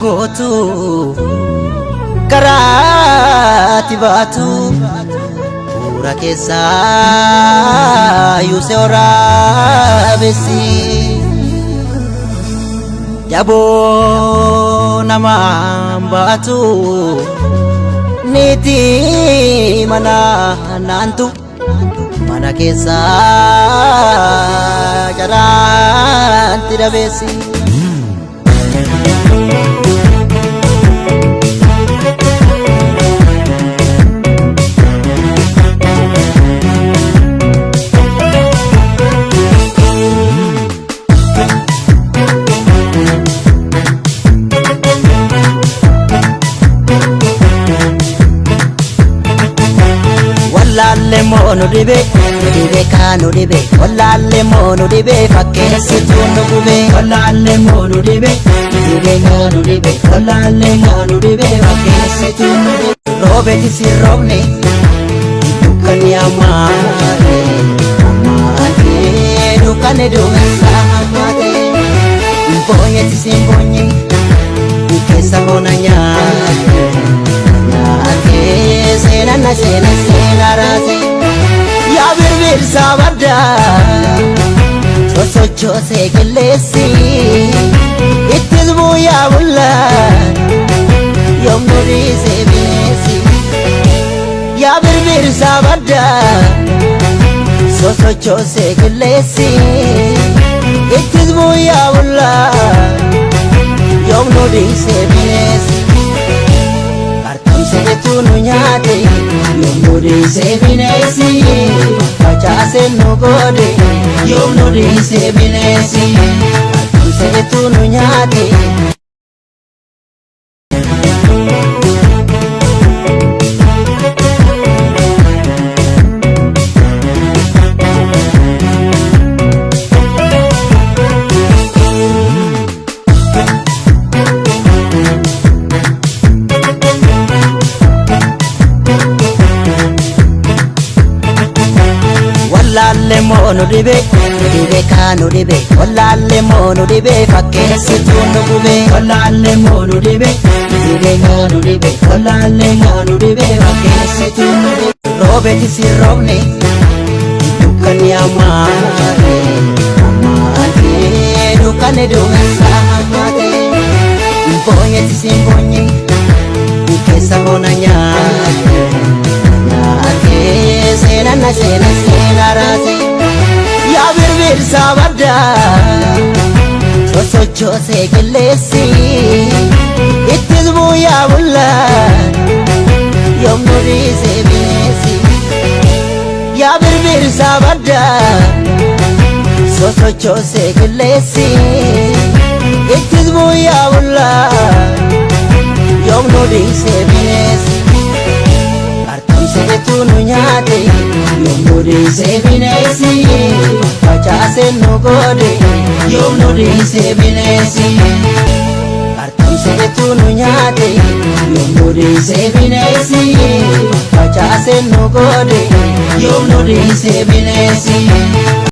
Gootu karaatti baatu bu'uura keessaa yuusee waraabessi jaboo namaan baatu niitii mana naantu mana keessaa jaraanti dabeessi. Wallaalle moo nu dhibe, nu dhibe kaa nu dhibe, wallaalle moo nu dhibe, fakkeessituu nu gube. Wallaalle moo nu dhibe, nu dhibe kaa nu dhibe, wallaalle moo nu dhibe, fakkeessituu nu dhibe. Roobeeti si roobne dukkanni ammaate ammaate dukkanni duumessa hammaate. Boonyeeti si boonye keessa koona nyaate nyaate seenana seena seena raase. Yaa birbirsa baddaa sosochoosee qilleessi ittis bu'aa bullaa yoom nu dhiisee bineensi. Yaa birbirsa baddaa sosochoosee qilleessi ittis bu'aa bullaa yoom nu dhiisee bineensi. Qarxamseetu nu nyaate yoom nu dhiisee bineensi, facaasee nu goode yoom nu dhiisee bineensi. Qarxamseetu nu nyaate. Wallaalle moo nu dhibe, nu dhibe kaa nu dhibe, wallaalle moo nu dhibe, fakkeessituu nu gube. Wallaalle moo nu dhibe, nu dhibe kaa nu dhibe, wallaalle moo nu dhibe, fakkeessituu nu dhibe. Roobeeti si roobne dukkanni ammaate ammaate dukkanni duumessa hammaate. Boonyeeti si boonye keessa koona nyaate nyaate seenana seena seena raase. Yaa birbirsa baddaa sosochoosee qilleessi ittis bu'aa bullaa yoom nu dhiisee bineensi. Yaa birbirsa baddaa sosochoosee qilleessi ittis bu'aa bullaa yoom nu dhiisee bineensi. Qarxamseetu nu nyaate yoom nu dhiisee bineensi, facaasee nu goode yoom nu dhiisee bineensi. Qarxamseetu nu nyaate yoom nu dhiisee bineensi, facaasee nu goode yoom nu dhiisee bineensi.